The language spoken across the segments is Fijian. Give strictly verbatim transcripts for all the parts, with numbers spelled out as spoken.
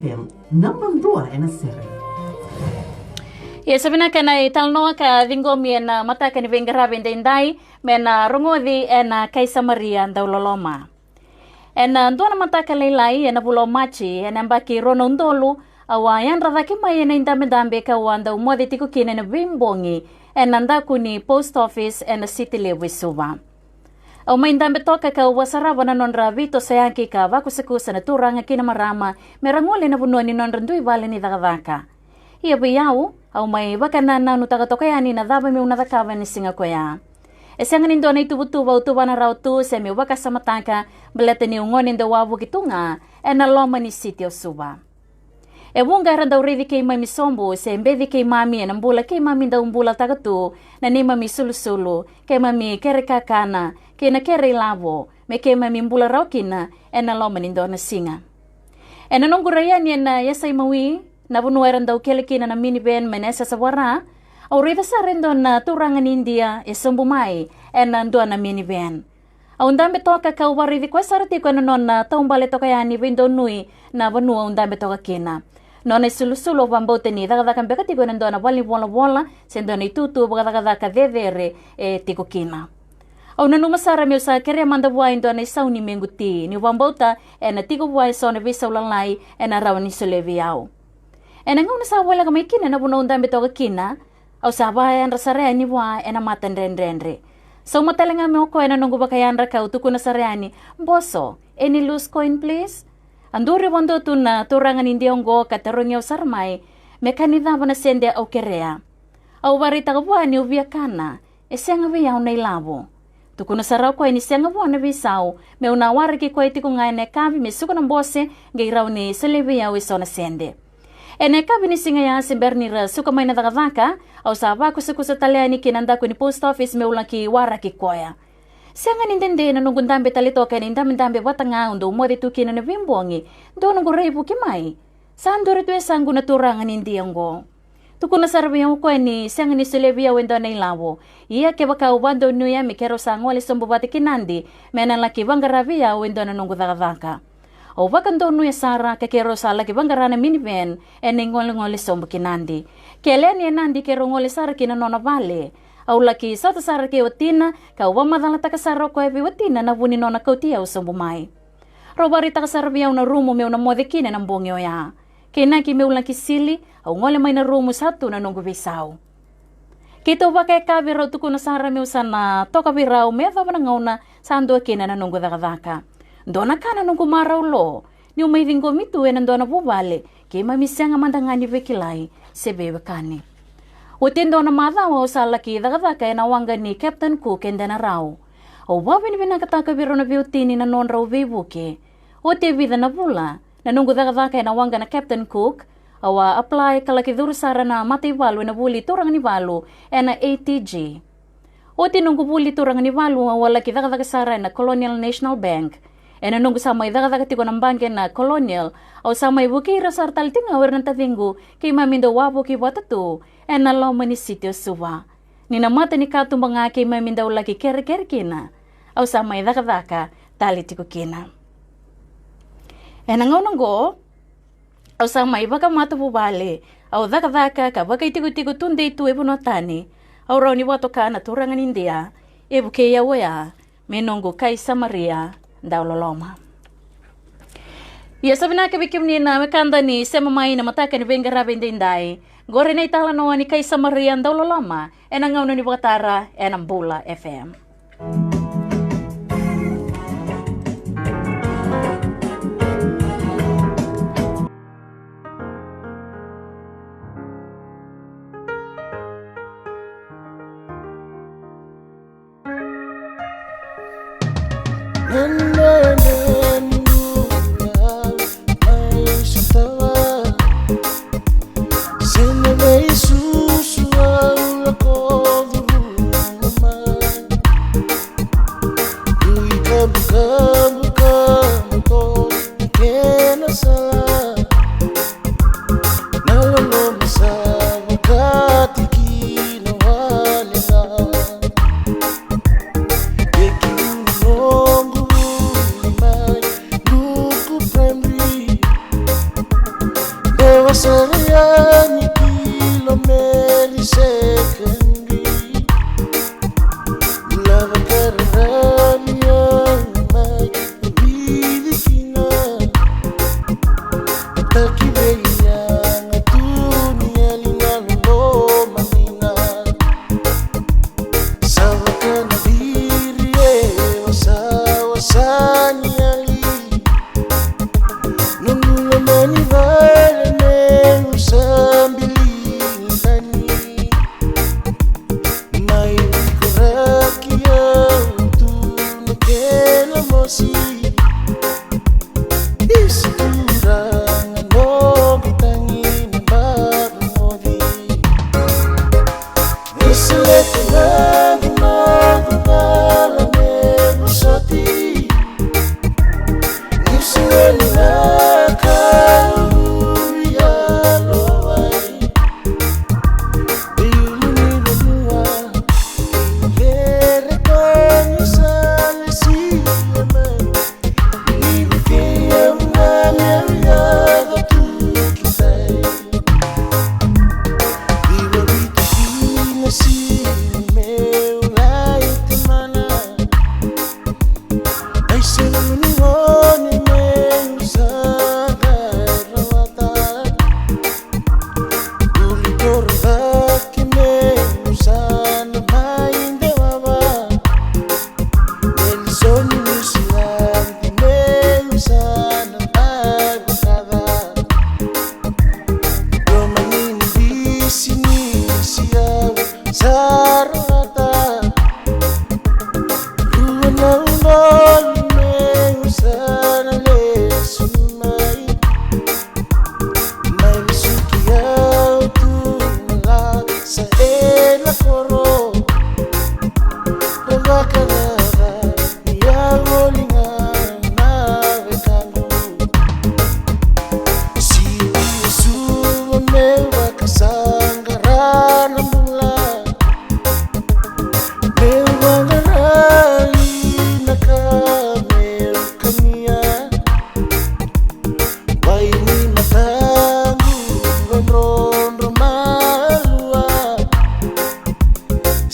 Namba dua ena sere. Ia sa vinaka na italanoa ka ciqomi ena mataka ni veiqaravi edaidai, me na rogoci ena Kai Samaria dau loloma. Ena dua na mataka lailai ena vula o Maji ena yabaki rua na udolu, au a yadra cake mai ena idabedabe kau a dau moce tiko kina ena veibogi ena daku ni post office ena siti levu e Suva. Au mai dabe toka kau vakasarava na nodra veitosoyaki ka vakusakusa na turaga kei na marama me ra gole ena vanua ni nodra dui vale ni cakacaka. Ia vei au, au mai vakanananutaka toka yani na cava meu na cakava ena siga koya. E sega ni dua na ituvatuva au tuvana rawa tu se meu vakasamataka, baleta niu gone dau wavoki tu ga ena loma ni siti o Suva. E vuqa era dau raici keimami sobu se beci keimami ena bula keimami dau bulataka tu, na neimami sulusulu, keimami kere kakana kei na kere ilavo, me keimami bula rawa kina ena loma ni dua na siga. Ena noqu rai yani ena yasai mawi, na vanua era dau kele kina na minivan mai na yasayasa vaka-Ra, au raica sara e dua na turaga ni Idia e sobu mai ena dua na minivan. Au dabe toka kau vakaraici koya sara tiko ena nona taubale toka yani veidonui na vanua au dabe toka kina. Nona isulusulu au vakabauta ni cakacaka beka tiko ena dua na valenivolavola se dua na itutu vakacakacaka cecere e tiko kina. Au nanuma sara meu sa kerea mada vua e dua na isau ni mequ ti, niu vakabauta ena tiko vua eso na veisau lalai ena rawa ni solia vei au. Ena gauna sa voleka mai kina na vanua au dabe toka kina, au sa vakayadra sara yani vua ena mata dredredre. Sauma tale ga mai o koya na noqu vakayadra kau tukuna sara yani, "Boso, any loose coin, please?" A duri vakadua tu na turaga ni Idia oqo ka tarogi au sara mai me ka ni cava na sede au kerea. Au vakaraitaka vua niu via kana, e sega vei au na ilavo. Tukuna sara o koya ni sega vua na veisau, meu na waraki koya tiko ga ena yakavi me suka na bose, qai rawa ni solia vei au eso na sede. Ena yakavi ni siga ya, se bera ni ra suka mai na cakacaka, au sa vakusakusa tale yani ki na daku ni post office meu laki waraki koya. Sega ni dede na noqu dabe tale toka ena idabedabe vata ga au dau moce tu kina na veibogi, dua noqu raivuki mai. Sa duri tu e yasaqu na turaga ni Idia oqo. Tukuna sara vei au o koya ni sega ni solia vei au e dua na ilavo. Ia kevaka au vakadonuya me keirau sa gole sobu vata ki Nadi, me na laki vaqara vei au e dua na noqu cakacaka. Au vakadonuya sara ka keirau sa laki vaqara na minivan ena igolegole sobu ki Nadi. Kele yani e Nadi keirau gole sara ki na nona vale. Au laki sota sara kei watina, kau vakamacalataka sara o koya vei watina na vu ni nona kauti au sobu mai. Rau vakaraitaka sara vei au na rumu meu na moce kina ena bogi oya. Kei na ki meu laki sili, au gole mai na rumu sa tu na noqu veisau. Keitou vakayakavi, rau tukuna sara meu sa na toka vei rau me yacova na gauna sa dua kina na noqu cakacaka. Dua na ka na noqu marau lo, niu mai ciqomi tu ena dua na vuvale, keimami sega mada ga ni veikilai se veiwekani. Oti e dua na macawa au sa laki cakacaka ena waqa ni Captain Cook e Denarau. Au vakavinavinakataka vei rau na veiwatini na nodrau veivuke. Oti e vica na vula na noqu cakacaka ena waqa na Captain Cook, au a apply ka laki curu sara na mataivalu ena vuli turaga ni valu ena A T G. Oti noqu vuli turaga ni valu, au a laki cakacaka sara ena Colonial National Bank. Ena noqu sa mai cakacaka tiko na baqe na Colonial, au sa mai vukei ira sara tale tiko ga o ira na taciqu, keimami dau wavoki vata tu ena loma ni siti o Suva. Ni na mata ni katuba ga keimami dau laki kerekere kina, au sa mai cakacaka tale tiko kina. Ena gauna oqo, au sa mai vakamatavuvale, au cakacaka ka vakaitikotiko tudei tu e vanua tani. Au rawa ni vakatoka na turaga ni Idia e vukei au oya me noqu kai Samaria dau loloma. Ia sa vinaka vei kemuni na wekada ni sema mai na mataka ni veiqaravi edaidai. Qori na italanoa ni kai Samaria dau loloma ena gauna ni vakatara ena Bula F M. Sariani kilomeri sekandi. Lava kararani au mai vidi kina. Taki vei yaga tu ni yali na loloma mina. Sa vaka na viri e wasawasa ni yali. Noqu loma ni vale meu sa bili tani. Mai koraki au tu na kena mosi. Isi turaga noqu tagi na baba moci. Isi letu noqu noqu gala me vosoti. Isi weli na kalu ya lovai. Ilu ni vanua. Vere koni sa lesi mai. Uli toro cake meu sa na mai dewava. Melisoni Niusiladi meu sa na mai vakaca. Loma ni bisinisi au sa rawata. Rua na udolu meu sa na lesu mai. Mai vesuki au tu na lasa e na koro. Ra vakarara ni a voli ga na wekaqu. Sivi e Suva meu vakasaqara na bula. Meu vaqara i na ka meu kania. Wai ni mataqu e drodro malua.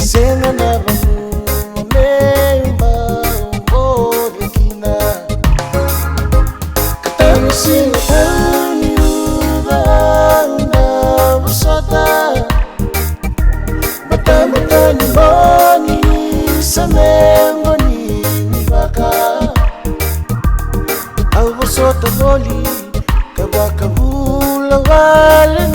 Sega na vanua meu bau boce kina. Ka tanu siga tau ni uca au na vosota. Batabata ni bogi sa me goni ni vaka. Au vosota voli ka vakavula vale